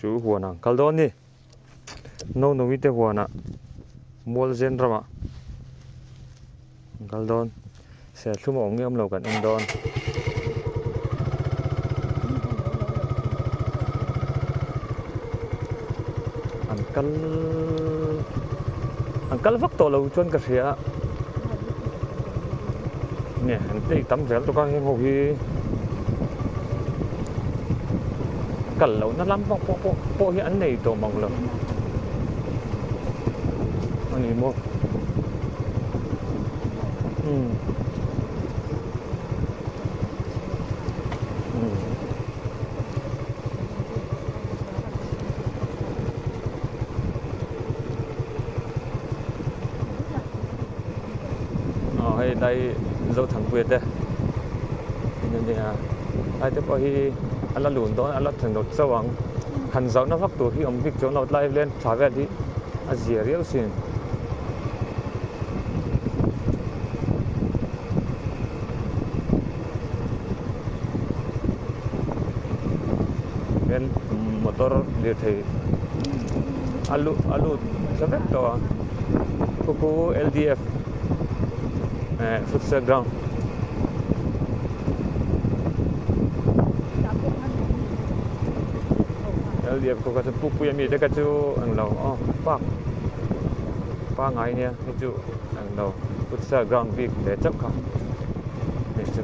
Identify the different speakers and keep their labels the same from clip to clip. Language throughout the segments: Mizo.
Speaker 1: Chu huan ang kal dawn ni. No no te huanah Mualzen ramah an kal dawn. Serthlum a awm nge awm lo kan en dawn. An kal an kal vak tawh lo chuan ka hria a. Nge an tei tam zel tawk a heng ho hi kal lohna lam pawh pawh pawh pawh hi an nei tawh mang lo a ni maw umm umm. Aw hei dai Zothangpuia te in a nia lai te pawh hi a la lun dawn a la thleng lo chauh ang han zauhna vak tur hi awm bik chuang lo tlai len thla vel hi a zia riau sin. Hian motor lirthei a lut a lut thla vek tawh a khu khu L D F eh futsal ground. L D F khu kha chu pukpui ami te kha chu englo aw park pangai nia hei chu englo futsal ground bik ve chauh kha hei chu.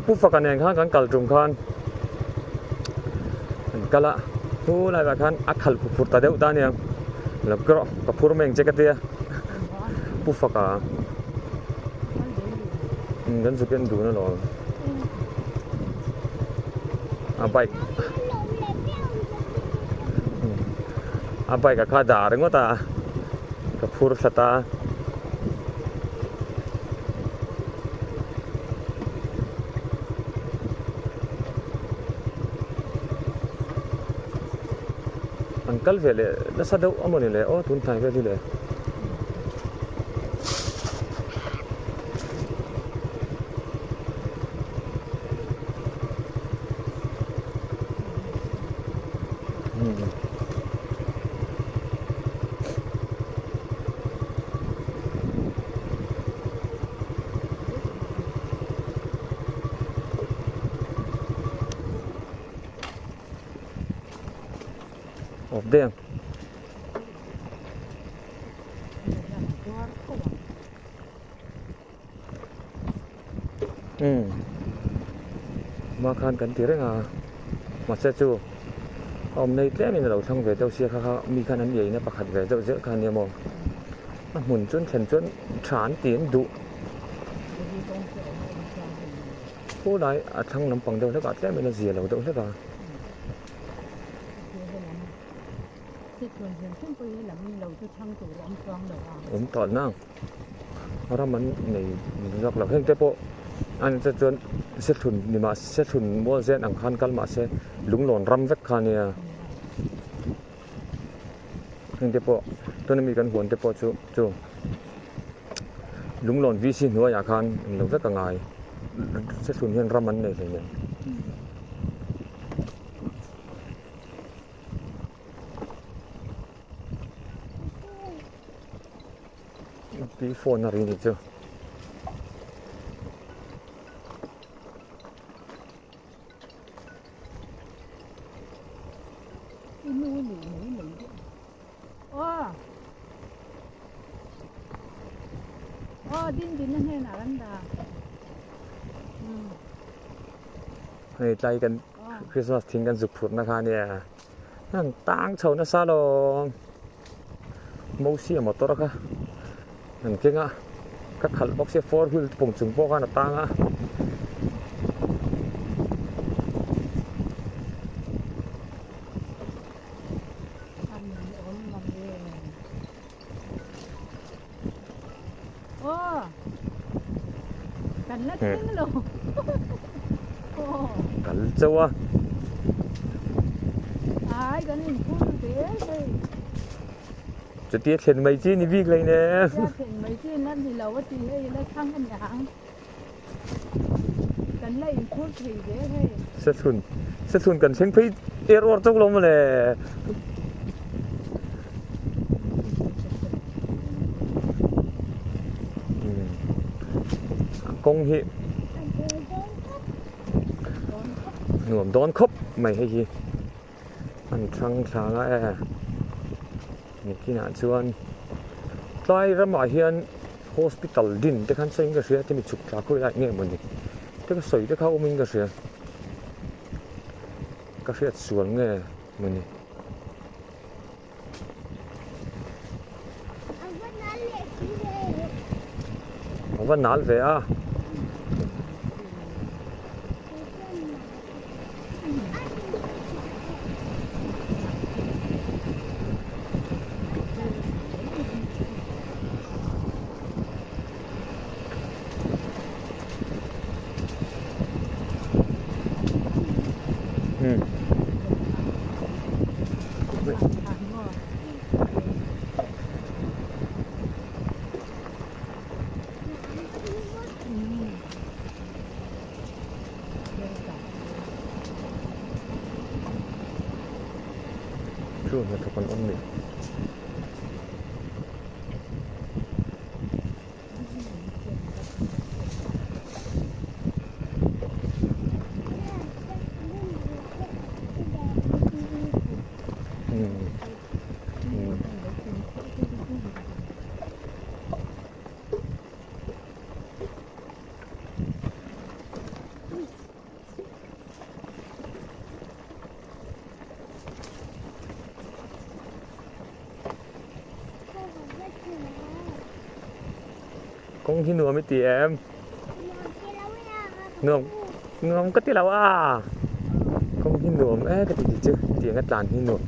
Speaker 1: Pu faka nen khan kan kal tum khan an kal a chu lai ah khan a khalh phur ta deuh ta aniang lo kawh ka phur mai ang che ka tia pu faka kan zuk en dun alawm a bike a bike ah kha a dah ringawt a ka phur thla ta. An kal ve leh nasa deuh a mawni le aw tun hnai vel hi le. Awp deng. Umm hma khan kan ti reng a mahse chu a awm nei tlem in a lo thlang ve deuh sia kha kha mi khan an iai na pakhat ve deuh zel kha ania maw a hmun chuan thlen chuan tha an ti an duh khulai a thlang lampang deuh hlek ah tlem in a zia lo deuh hlek a. Awm tawh nang. Ram an nei zawk lo. Heng te pawh an che chuan sethlun ni mah sethlun mual zen ang khan kal mah se lunglawn ram vek kha nia. Heng te pawh tuna mi kan huan te pawh chu chu lunglawn VC hnuaiah khan an lo vek a ngai. Sethlun hian ram an nei hleinem. Tui phone a ri ni chu. Hei tlai kan Christmas thing kan zuk phurhna kha ania. An tang chho nasa lo. Mosia motor kha an keng a ka khalh bawk sia four wheel pawng chung pawh khan a tang a. Kal chauh a. Chutia thlen mai chi ni bik lei nen. Sethlun Sethlun kan thleng phei er uar chauh lo mawle. Kawng hi nuam dawn khawp mai hei hi an thlang thlang a e nikinah chuan tlai ramah hian hospital din te khan sawiin ka hria chumi chhuk thla khawi lai nge mawni te ka sawi te kha awmin ka hria ka hriat sual nge mawni. A va nal ve a. Chu hnathawk an awm ni. Kawng hi nuam i ti em? Nuam nuam ka ti lo a. Kawng hi nuam e ka ti ti chu tiang a tlan hi nuam.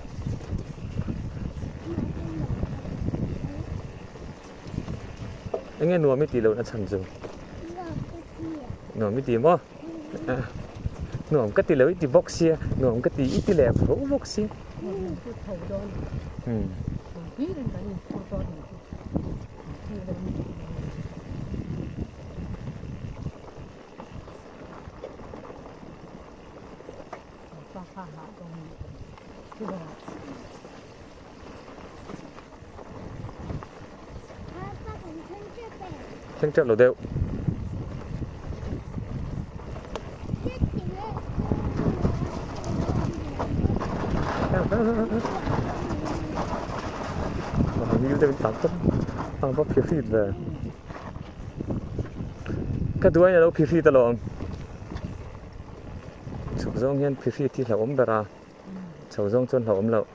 Speaker 1: Enge nuam i tih loh na chhan chu? Nuam i ti maw? Nuam ka ti lo i ti bawk sia, nuam ka ti i ti leh tho bawk sia. Thleng teuh lo deuh. Ka duai alo phihrit alawm. Chhuk zawng hian phihrit hi hlauhawm ber a, chho zawng chuan hlauhawm loh.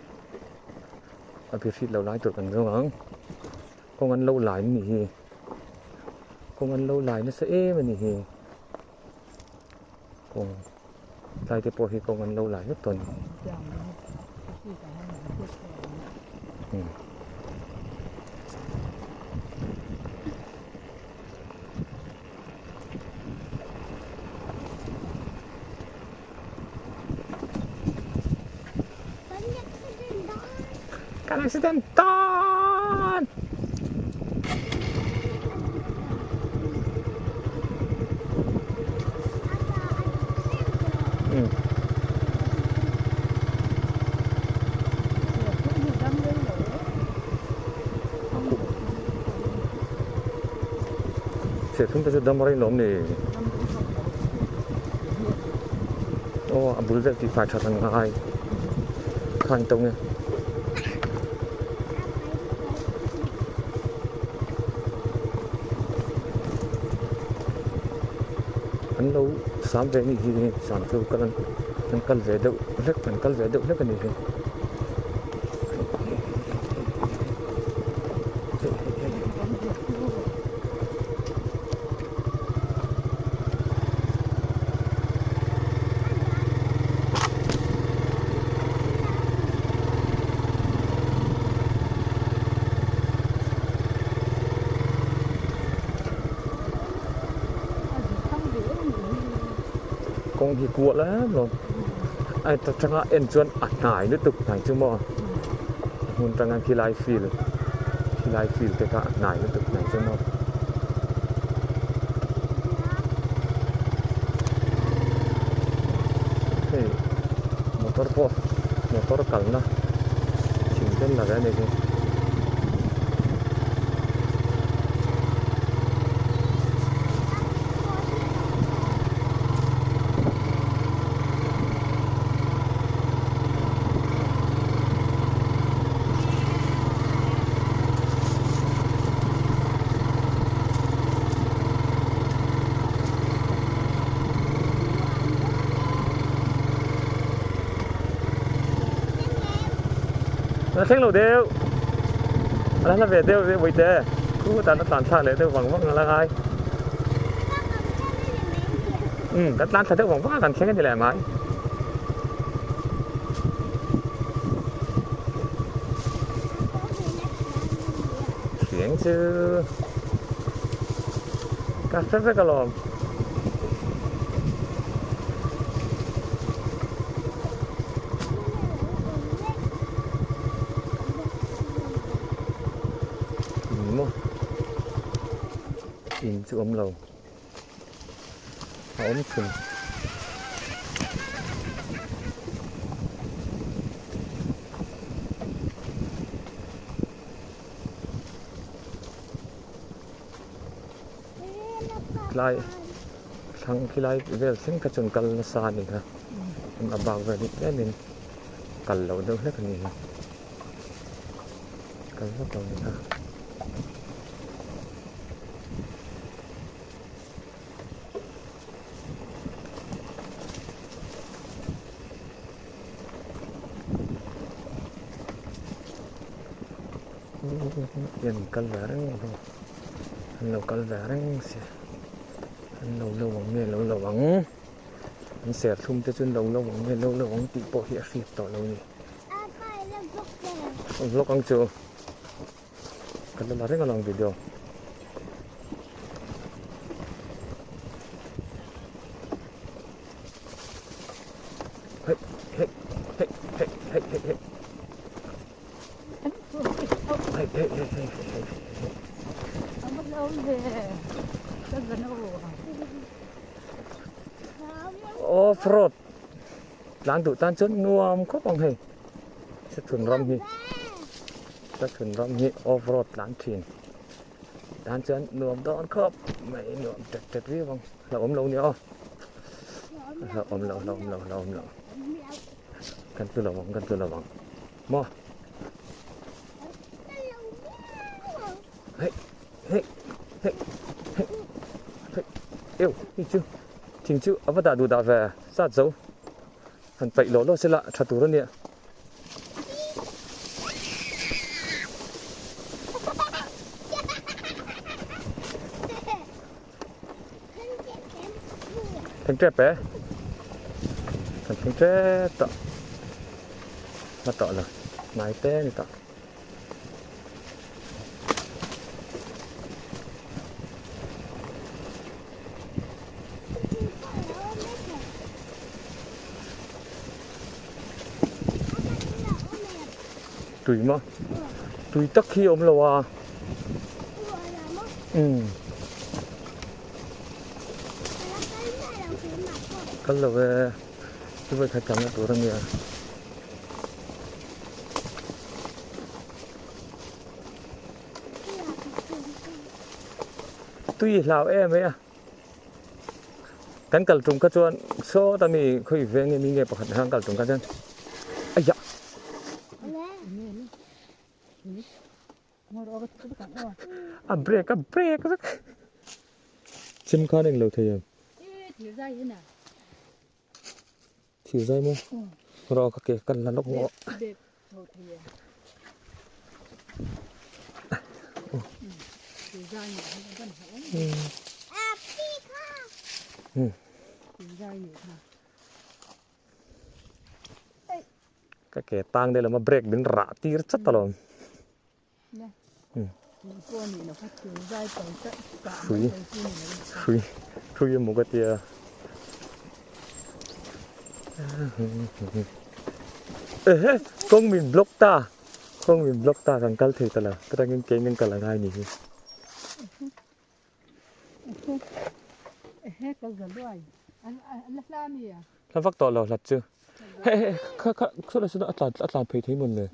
Speaker 1: A phihrit lo lai tur kan zawng ang. Kawng an lo lai a nih hi. Kawng an lo lai nasa em a nih hi. Kawng tlai te pawh hi kawng an lo lai vek tawh a ni. Kan accident dawn! Serthlum te chu dam rei lawm ni. Aw a bul vel tih fai that an ngai khan to nge. An lo sam ve anih hi sam chu kal an kal ve deuh hlek an kal ve deuh hlek anih hi. kawng hi kual em lawm. A tanga en chuan a hnai lutuk hnai chu maw. A hmun tanga khilai field khilai field te kha a hnai lutuk hnai chu maw. Hei motor pawh motor kalna thing ten la ve a ni hi. A thleng lo deuh a la hla ve deuh ve bawihte khu tan a tlan thlak leh deuh vang vang a la ngai umm kan tlan thla deuh vang vang a kan thleng a ni leh mai. Hriang chu ka hre vek alawm. In maw? In chu awm lo. A awm thin. Tlai thlang khilai vel thleng kha chuan kal nasa a ni kha a bak vel hi tlemin kal loh deuh hlek a ni hi kal vak lo a ni kha. Hian kal ve reng a an lo kal ve reng sia an lo lo ang nge lo lo ang an serthlum te chu an lo lo ang nge lo lo ang tih pawh hi a hriat tawh lo a ni vlog ang chu ka la la reng alawm video. Hey hey hey hey hey hey hey. Hey hey hey hey hey hey. Off road tlan duh tan chuan nuam khawp ang hei Sathun ram hi Sathun ram hi off road tlan thin tan chuan nuam dawn khawp mai nuam tet tet viau ang hlauhawm lo nia aw hlauhawm lo hlauhawm lo hlauhawm lo kan tlu lo ang kan tlu lo ang maw hei hei hei hei hei eu hei chu thing chu a va dah duh dah ve zat zo han paih lawh lawh sela tha tur a nia. Thleng tep e kan thleng tep tawh hma tawh lo hnai te a ni tawh. Tui maw tui tak hi a awm lo a umm kal lo e chu vawikhat tlanna tur a nia. Tui hlau em mai a kan kal tum kha chuan sawta mi khawi veng nge mi nge pakhat khan kal tum kha chuan aiah a break a break vek chim khan englo thei em. Thil zai maw? Rawh ka ke kan la lawk maw? Ka ke tang deuh lama break min rah tir chat alawm. Hrui hrui hrui emaw ka tia. Ehe kawng min block ta kawng min block ta kan kal thei ta lo ka tangin kein kan kal a ngai ni hi. Hla vak tawh lo hlat chu he he kha kha saw saw a tlan a tlan phei thei mawn le.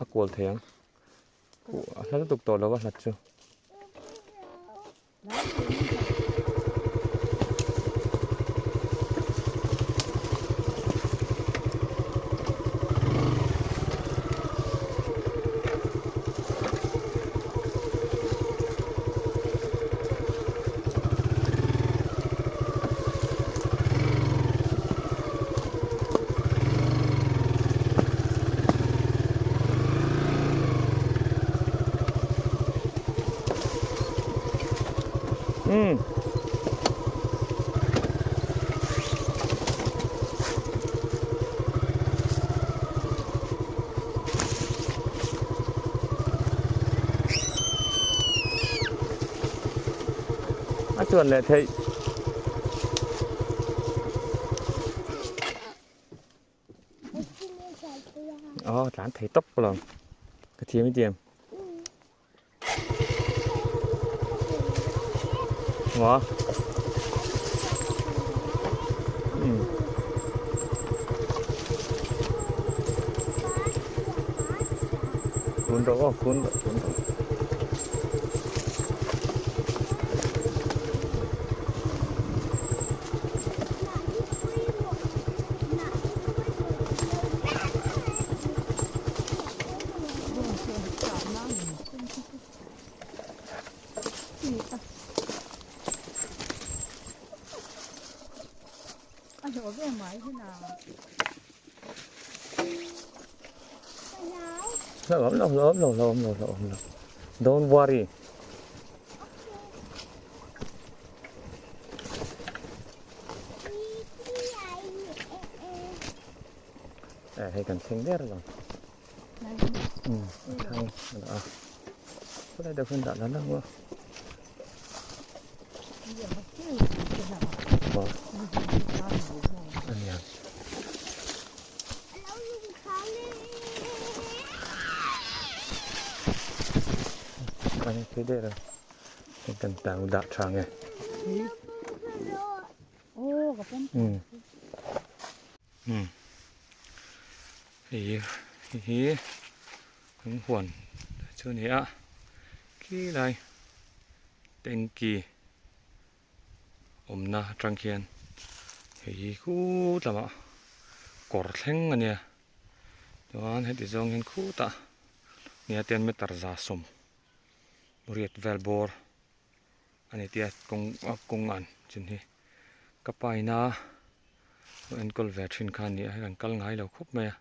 Speaker 1: A kual thei ang. A hla lutuk tawh lo a hlat chu. Umm. A chuan leh theih. Aw tlan thei tawp lo. Ka thiam i tiam. Maw? Umm. Kun rawh aw, kun rawh, kun rawh. Hlauhawm lo hlauhawm lo hlauhawm lo hlauhawm lo don't worry. Eh hei kan thleng der lo. Um a thang a dah a khawlai deuh hian dah la la maw maw a nia. Ani phei der a hei kan tang dah tha nge. Um. Um hei hi an huan chu a ni a khilai tanky awmna atang khian hei hi khut lamah kawr thleng a nia chuan heti zawng hian khutah nia ten meter 110 riat vel bawr a ni tia kawng a kawng an chin hi ka pa ina lo enkawl ve thin kha a ni a hei kan kal ngai lo khawp mai a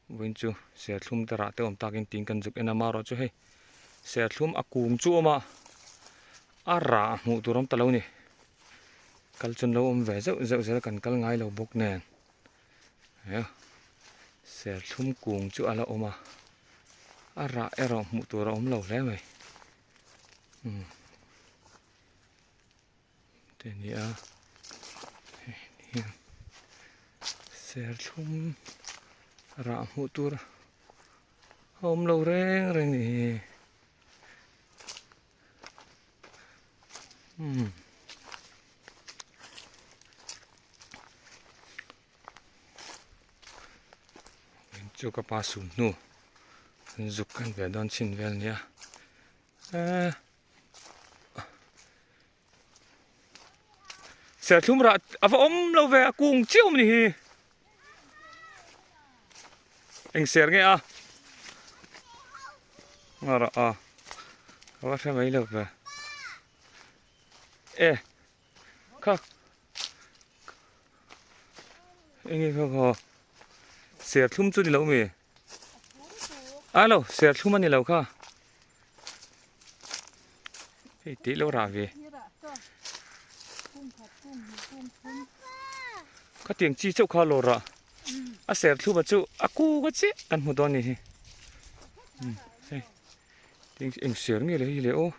Speaker 1: vawiin chu serthlum te rah te awm takin tiin kan zuk en a marawh chu hei serthlum a kung chu a awm a a rah hmuh tur a awm ta lo a ni kal chu an lo awm ve zeuh zeuh zel kan kal ngai lo bawk nen serthlum kung chu a la awm a a rah erawh hmuh tur a awm lo hle mai. Umm te a ni a hei hian serthlum rah hmuh tur a awm lo reng reng a ni umm. Chu ka pa sum hnu an zuk kan ve dawn chhin vel nia eh serthlum rah a va awm lo ve a kung chiah awm ni hi eng ser nge a a rah a ka va hre mai lo ve e kha Enge kha khaw serthlum chu ni lo mi a lo serthlum a ni lo kha hei tih lo rah ve khatiang chi chauh kha lo rah a serthlum a chu a kuk a chiah kan hmu dawn a ni hi hei. Eng ser nge le hei le aw.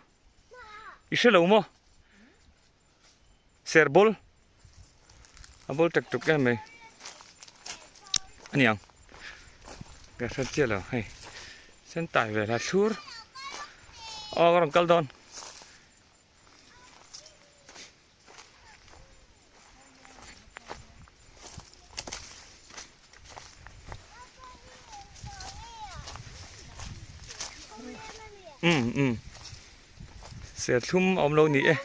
Speaker 1: I hre lo maw? Ser ball. A ball tek tuk em mai. Aniang. Ka hre chiah lo hei. Sen tai ve la thlur. Aw ka rawn kal dawn. Um um serthlum a awm lo ni e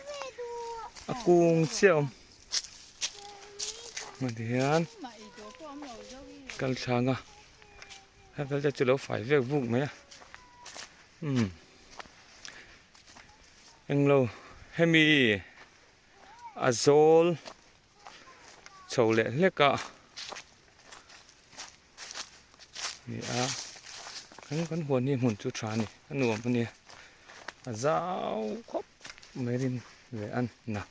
Speaker 1: a kung chiah a awm hman ti hian kal thlanga a vel te chu lo fai vek vuk mai a um. Englo hemi a zawl chho leh hlek a ni a kan kan huan hi hmun chu tha a ni a nuam a nia a zau khawp mai rin ve an na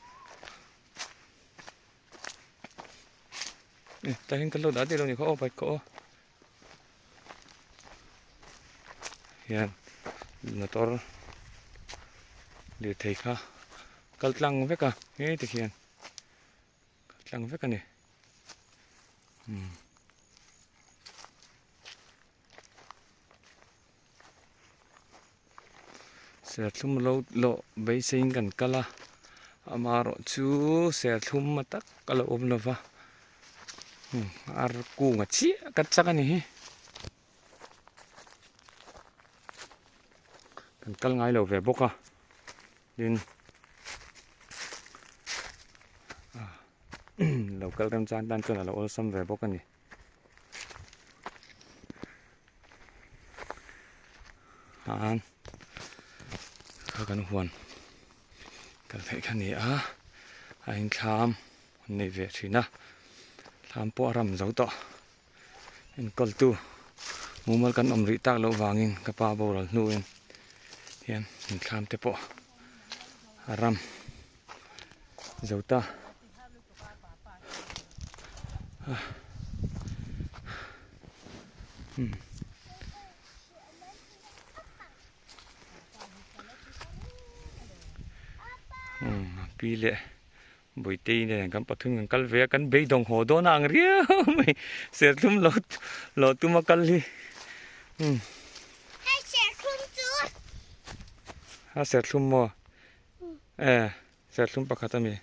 Speaker 1: e tah hian kan lo dah daih lo ni kha aw bike kha aw. Hian motor lirthei kha kal tlang vek a hei ti khian kal tlang vek a ni umm. Serthlum lo lawh beiseiin kan kal a amaherawh chu serthlum a tak a lo awm lova ar kunga chiah ka chak a ni hi kan kal ngai lo ve bawk a tin lo kal remchang tan chuan a lo awlsam ve bawk a ni. An kha kan huan kal theih kha ni a a inthlam an nei ve thin a thlam pawh a ram zo tawh enkawltu mumal kan awm rih tak loh vangin ka pa boral hnuin hian inthlam te pawh a ram zo ta. Pi leh Bawitei nen kan pathum kan kal ve a kan beidawng haw dawn a ang riau mai serthlum lo lo tuma kal hi umm
Speaker 2: Hei serthlum chu
Speaker 1: a serthlum maw e Serthlum pakhat a mi.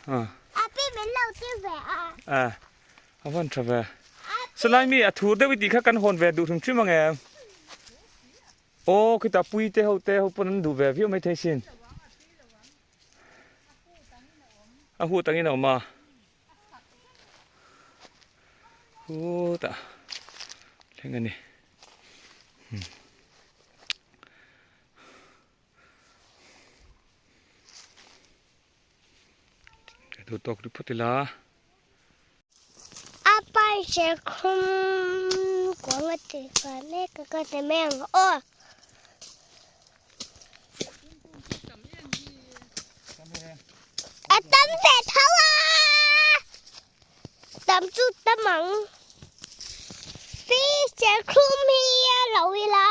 Speaker 2: Aw. A pi min lo tir ve a.
Speaker 1: A. A van tha ve. Salai mi a thur deuh i tih kha kan hawn ve duh hrim hrim ang em? Aw khita pui te ho te ho pawn an duh ve viau mai thei sin. A hu tangin a awm a. Hutah thleng a ni. Ka duh tawk rih phawt ila.
Speaker 2: A pai che khum kuang a ti ka mek a ka ti mai ang aw. A tam ve tho a. Tam chu tam ang. Pi serthlum hi a lo ila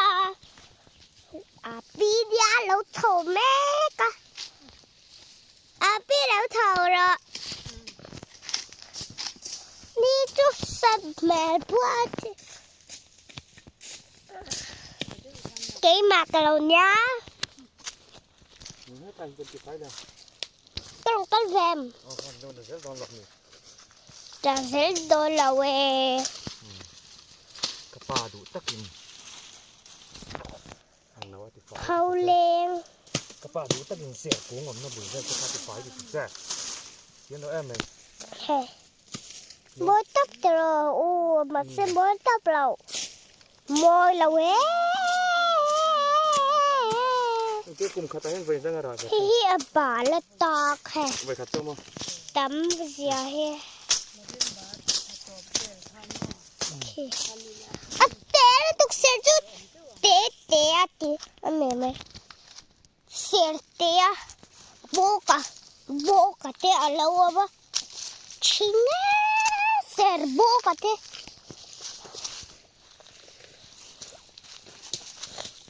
Speaker 2: a pi nia a lo chho mek a a pi lo chho rawh ni chu sat hmel phuat keimah ka lo nia. Ka rawn kal ve em? Ka zel dawn lo e.
Speaker 1: Ka pa duh takin an lo a ti fai.
Speaker 2: Pholeng.
Speaker 1: Ka pa duh takin ser kung awmna bul vel te kha ti fai ti che. Tian lo em mai.
Speaker 2: He. Mawi tawp tiraw u mahse mawi tawp lo. Mawi lo e.
Speaker 1: Engtir kum khatah hian vawi dang a rah ve.
Speaker 2: Hei hi a bal a tak he.
Speaker 1: Vawi khat chauh maw?
Speaker 2: Tam zia hi. A te lutuk ser chu te te a ti a ni mai. Ser te a bawk a bawk a te a lo awm a thin e ser bawk a te.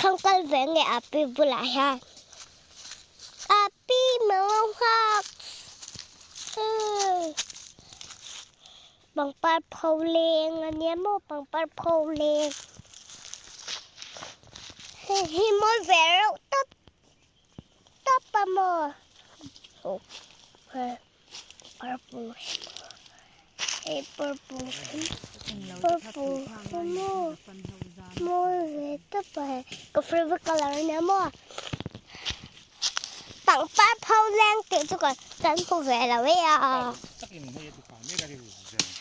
Speaker 2: Thang kal ve nge api bulah hian. Api mang nghak. Pangpar pho leng a nia maw pangpar pho leng. Hei hi mawi ve reuh tawp tawp a maw. Purple hei purple hi purple hi maw mawi ve tawp a hei ka favourite colour a nia maw pangpar pho leng tih chu ka kan hmu ve lo e a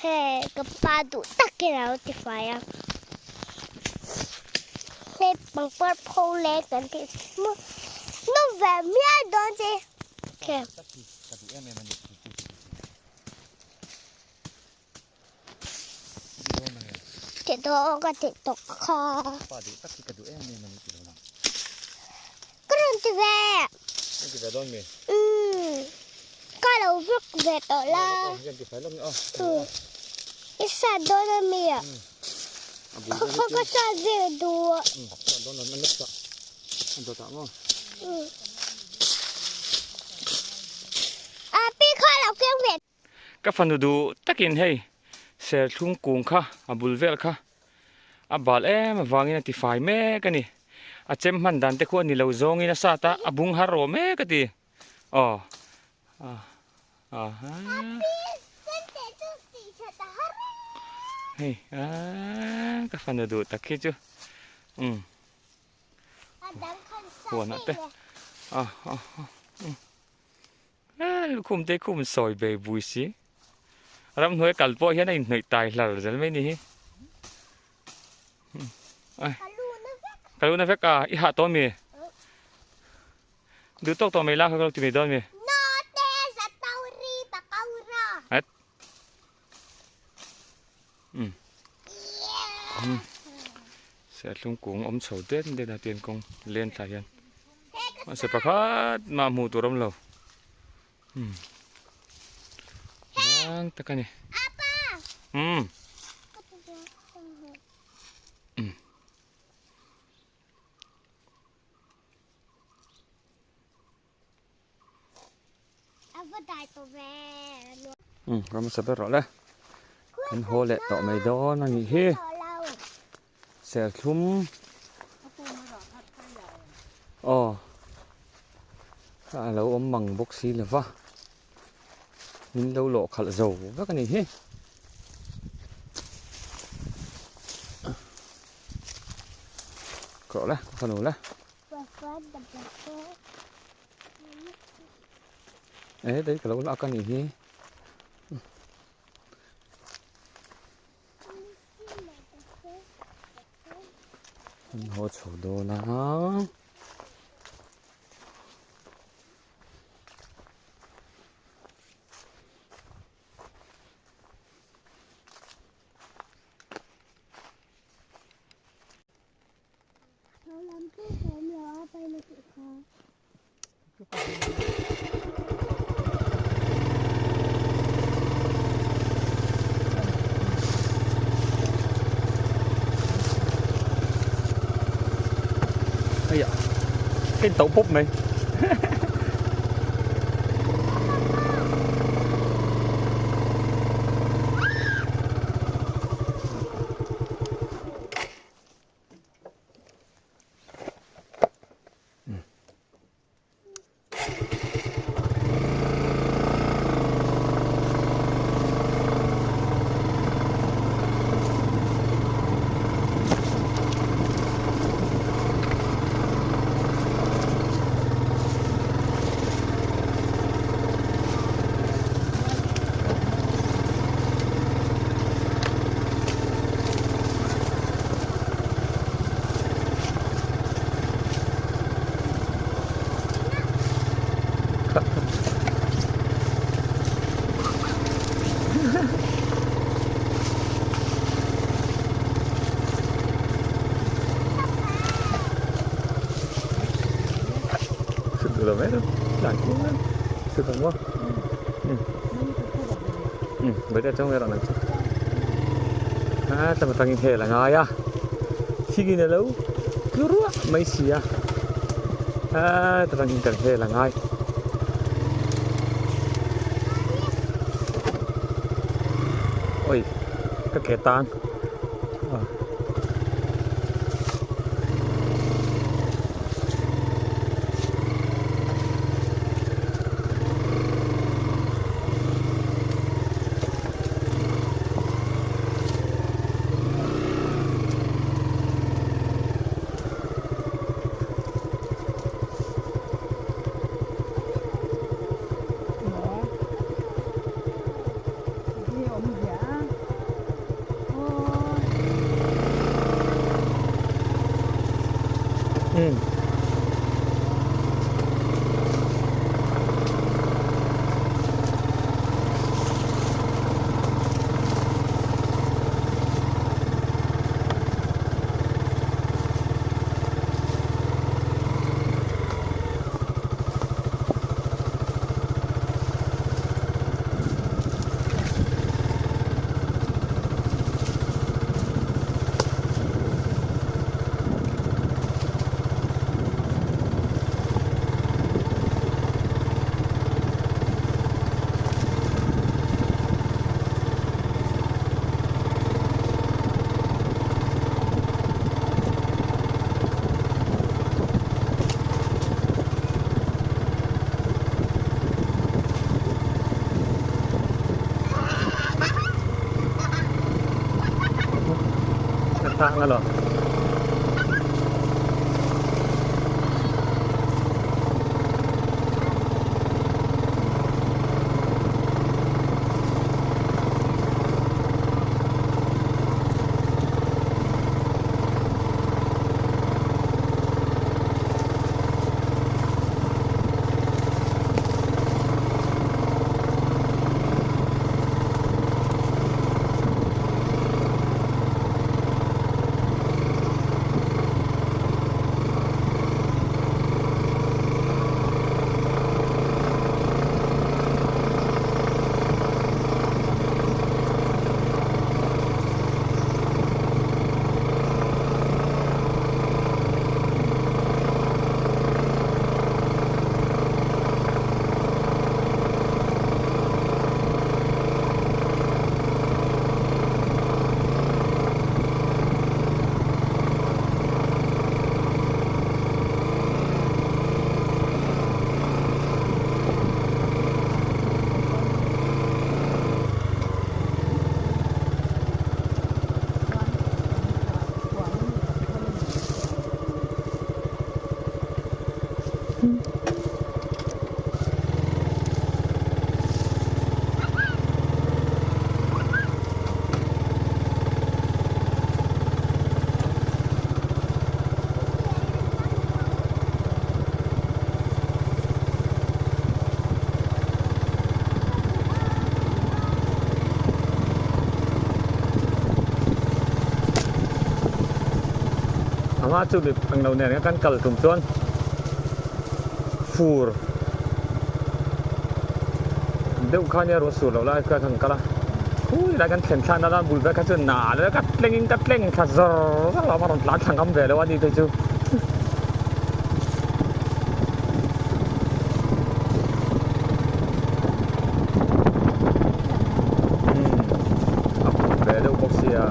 Speaker 2: hei ka pa duh takin a lo ti fai a hei pangpar pho leng kan tih chu maw nawm ve mial dawn che.
Speaker 1: Ka duh em em a ni chu chu chu
Speaker 2: Ti daw ka ti tawk kha.
Speaker 1: Pa duh tak hi ka duh em em a ni ti lo lang.
Speaker 2: Ka rawn ti ve.
Speaker 1: Ka ti ve dawn mi?
Speaker 2: Umm. Ka lo vlog ve tawh la.
Speaker 1: Ka ti fai lawk ni aw.
Speaker 2: I sat dawn a mi a? Kha ka sat ve duh.
Speaker 1: Sat dawn a next ah. An dawt ah maw?
Speaker 2: A pi kha lo keng ve.
Speaker 1: Ka fanu duh takin hei serthlum kung kha a bul vel kha a bal em avangin a ti fai mek a ni. A chem hman dan te khu a ni lo zawngin a sat a, a bung har rawh mek a ti. Aw. Aha. Hei a ka fanu duh tak hi chu. Um. Huanah te a a a lukhum te khum sawi bei bui si ramhnuai kal pawh hian a inhnawih tai hlar zel mai ni hi ka luna vek a i hah tawh mi duh tawk tawh mai la kha ka lo ti mai dawn mi Serthlum kung awm chho det det a tian kawng len thlai hian mahse pakhat mah hmuh tur awm lo rang tak a ni umm. Umm ram hmasa ber rawh le kan haw leh tawh mai dawn a nih hi serthlum aw a lo awm mang bawk si lo va min lo lawh khalh zo vek a nih hi. Rawh le ka fanu le. Ê đây ka lo lak a nih hi. An haw chho dawn a. Ây cái tàu búp mày. Tangin hel a ngai a thingin a lo tlu ruah mai si a, aa tah chuan kan vel a ngai. Oi ka ke tan. Umm. Tang alo. Ama chu mi ang lo nen kan kal tum chuan fur deuh kha nia ruah sur loh lai kha kan kal a khui lai kan thlen thlakna la bul vel kha chu na leh ka tlengin ka tleng thla zawr zawr a rawn tlan thla ngam ve lo a ni phei chu. A put ve deuh bawk sia.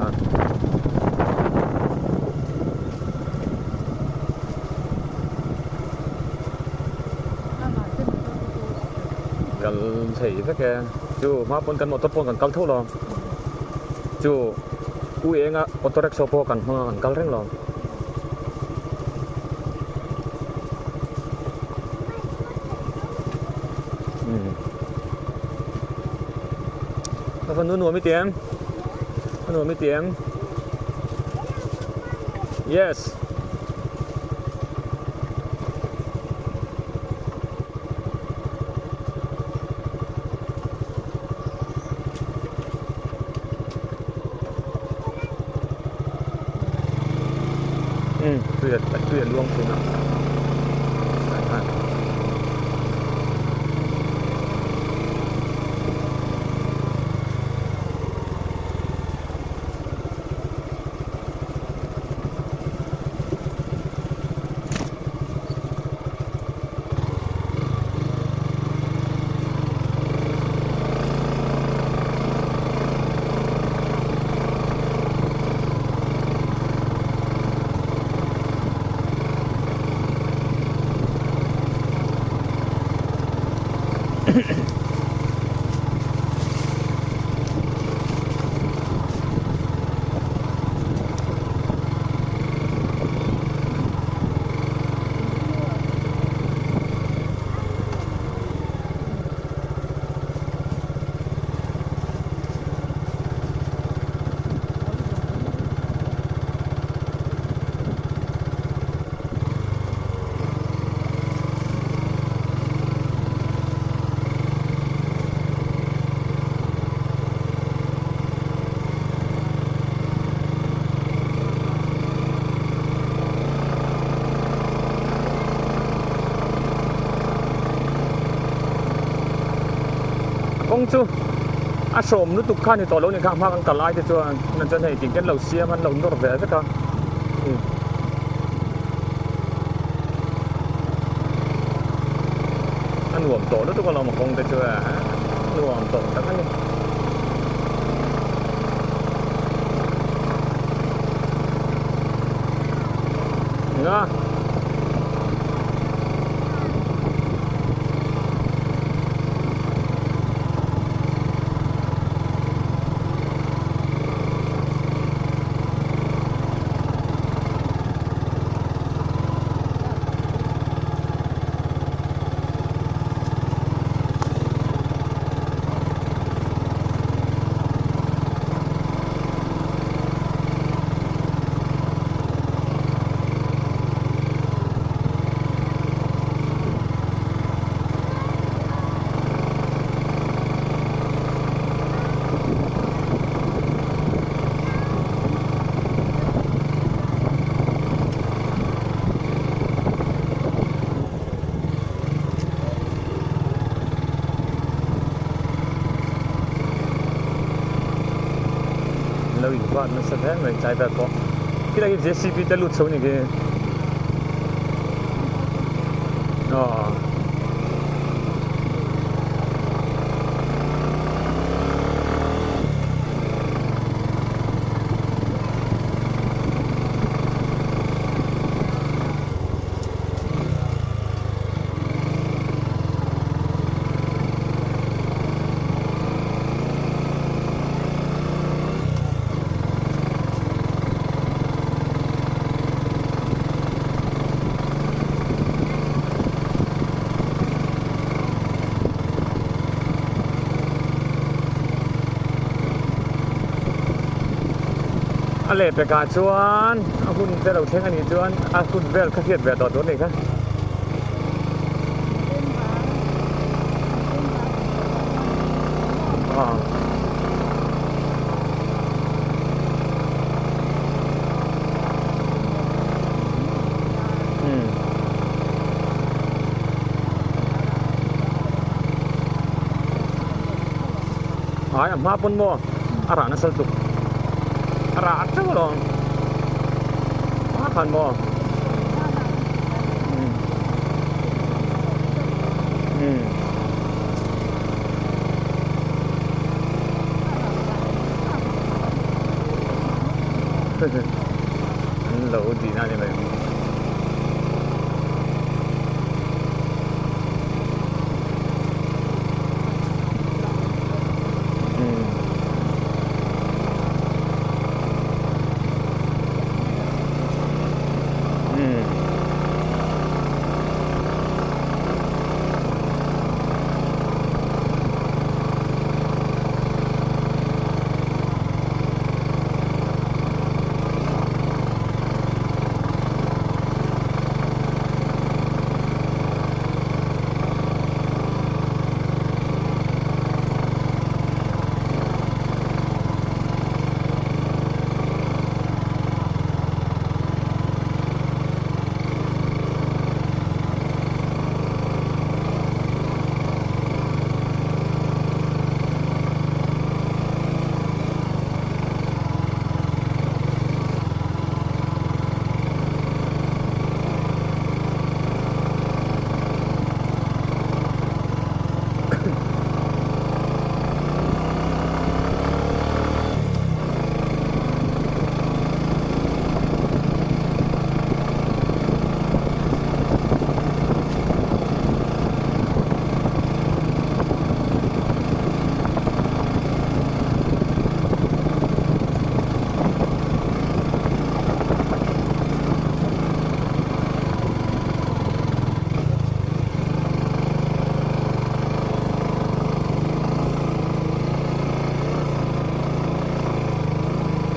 Speaker 1: Kal thei vek e chu hma pawn kan motor pawn kan kal tho lo chu u enga auto rickshaw pawh kan hmang a kan kal reng lo. A fanu nuam i ti em? A nuam i ti em? Yes. Umm tui a tui a luang thin a Kawng chu a hrawm lutuk kha ni tawh lo ni kha hma kan kal ai te chuan tunah chuan hei tinge an lo siam a an lo nawr ve vek a. A nuam tawh lutuk alawm a kawng te chu a nuam tawh tak a ni. Nga. Lo in vat nasa hle mai tlai vel pawh khilai hi jcb te lut chho ni khi aw. A leh pekah chuan a hun te lo thleng a nih chuan a hun vel kha hriat ve tawh tur a nih kha. Ai a hma pawn maw a rah nasa lutuk a rah teuh alawm a khan maw An lo dihna a ni mai.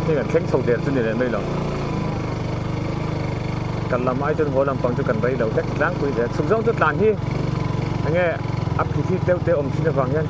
Speaker 1: Hei kan thleng chho der chu ni leh mai lo. Kal lam ai chuan haw lampang chu kan rei lo hlek tlangpui zel. Chhuk zawng chu tlan hi enge a phi thit deuh te awm thin avang hian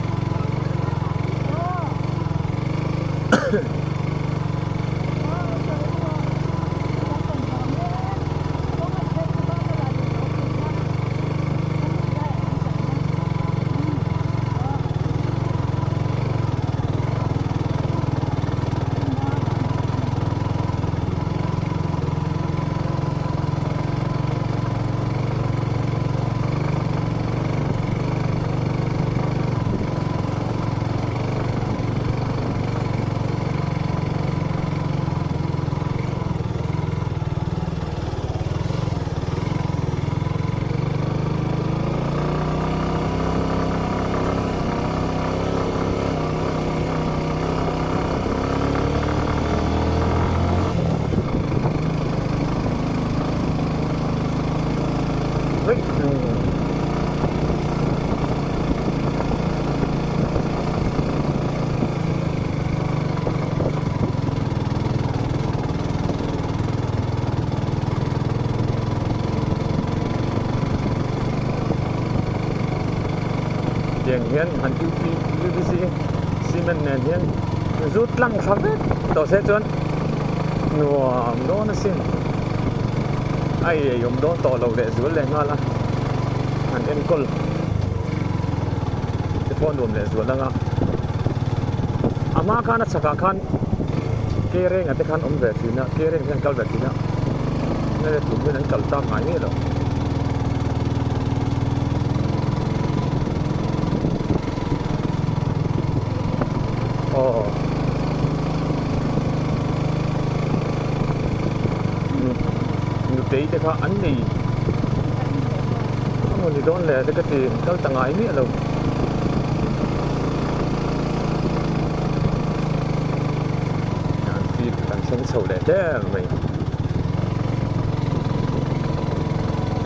Speaker 1: Tiang hian han UPC cement nen hian zut tlang thla vek tawh se chuan nuam dawn asin a ei awm dawn tawh lo leh zual leh nghal a han enkawl te pawh nuam leh zual ang a a hma khan a chhakah khan Kerenga te khan awm ve thin a Kereng hian kal ve thin a nge tum hian an kal tak ngai ngei lo. Aw nutei te kha an nei a maw ni dawn le te ka ti kal ta ngai miah lo. Kan thleng chho leh der mai.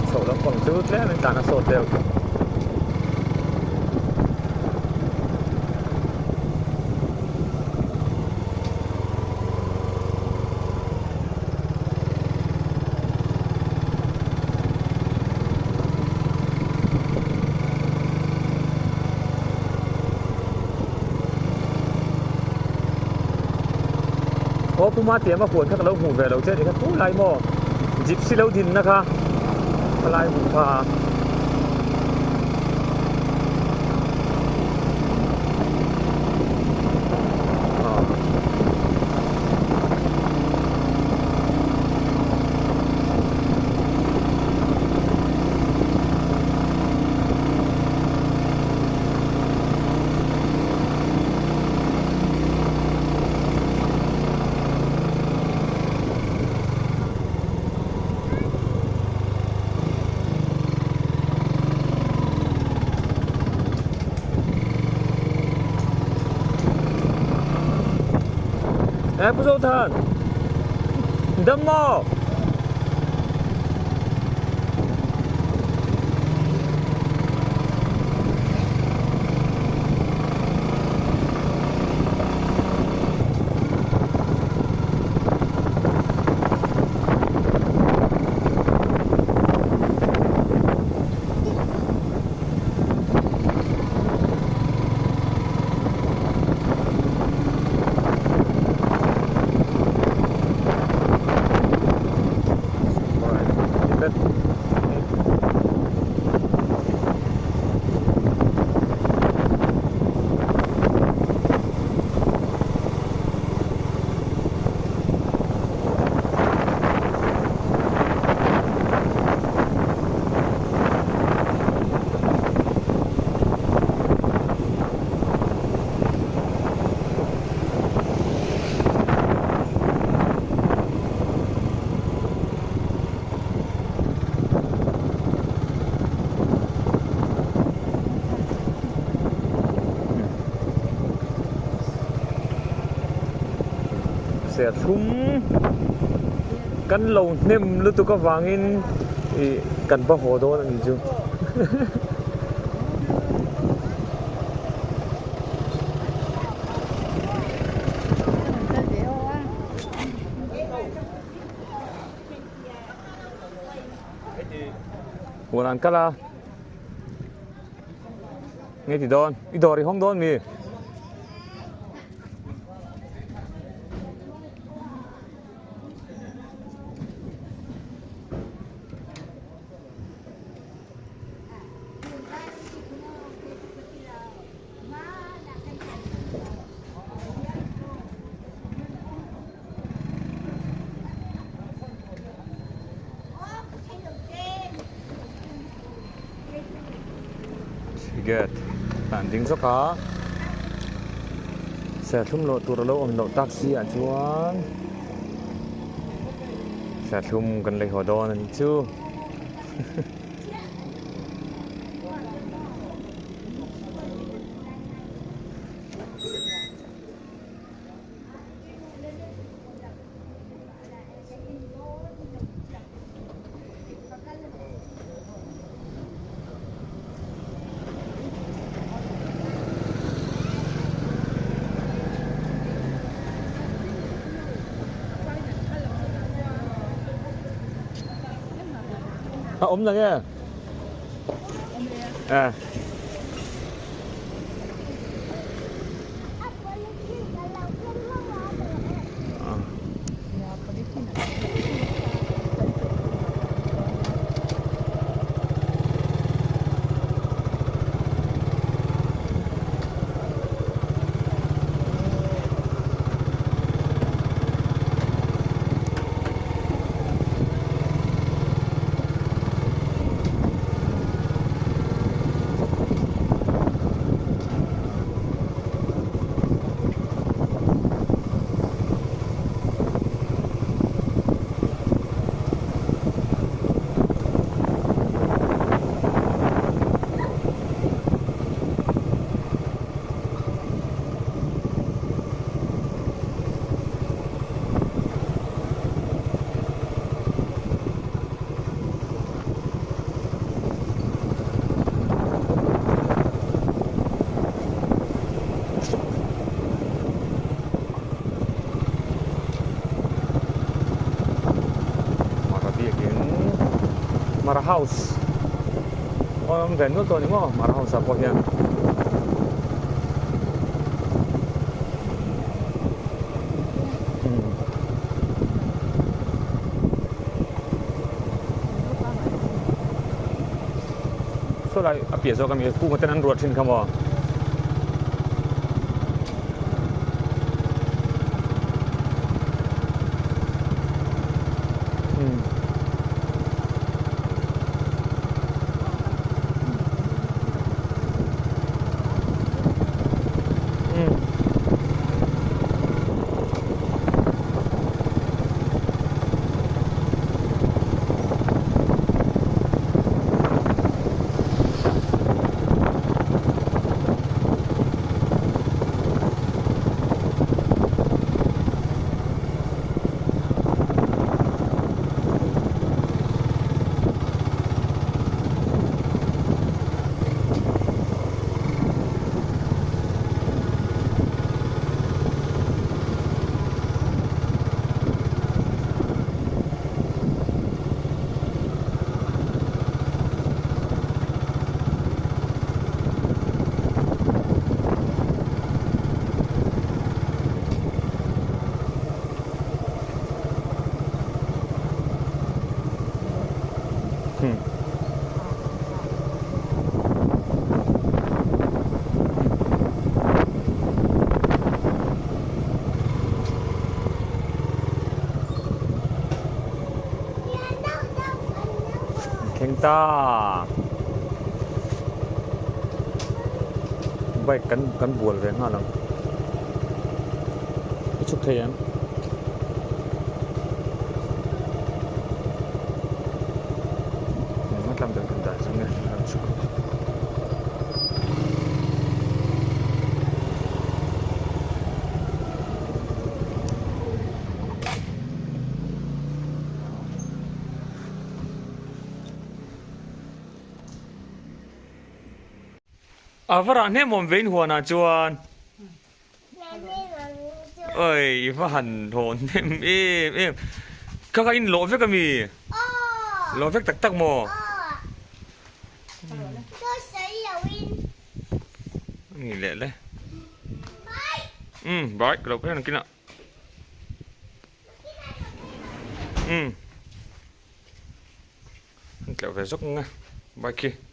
Speaker 1: Chho lampang chu tlem in tlan a sawt deuh. Aw Puma tiam a huan kha ka lo hmuh ve lo che ni kha pu lai maw gypsy lo din na kha khalai hmuh kha a. E Pu Zothan dam maw? Serthlum kan lo hnem lutuk avangin ih kan va haw dawn a ni chu. Huan an kal a. Nge ti dawn? I dawr i hawng dawn mi? Gate an ding zawk a serthlum lawh tur a lo awm loh tak si ah chuan serthlum kan lei haw dawn a ni chu. A awm na nge? Eh. Mara biakin Mara house a awm ve nual tawh a ni maw Mara house ah pawh hian. Saw lai a piah zawk a mi kunga ten an ruah thin kha maw. Thleng ta bike kan kan bual ve nghal ang i chhuk thei em. A va rah hnem awm vein huanah chuan Oi i va han hawn hnem em em kha kha in lawh vek ami lawh vek tak tak maw. Ni leh le. Umm bye ka lo phei ang kinah. Umm. An tleuh ve zawk ang a bike hi.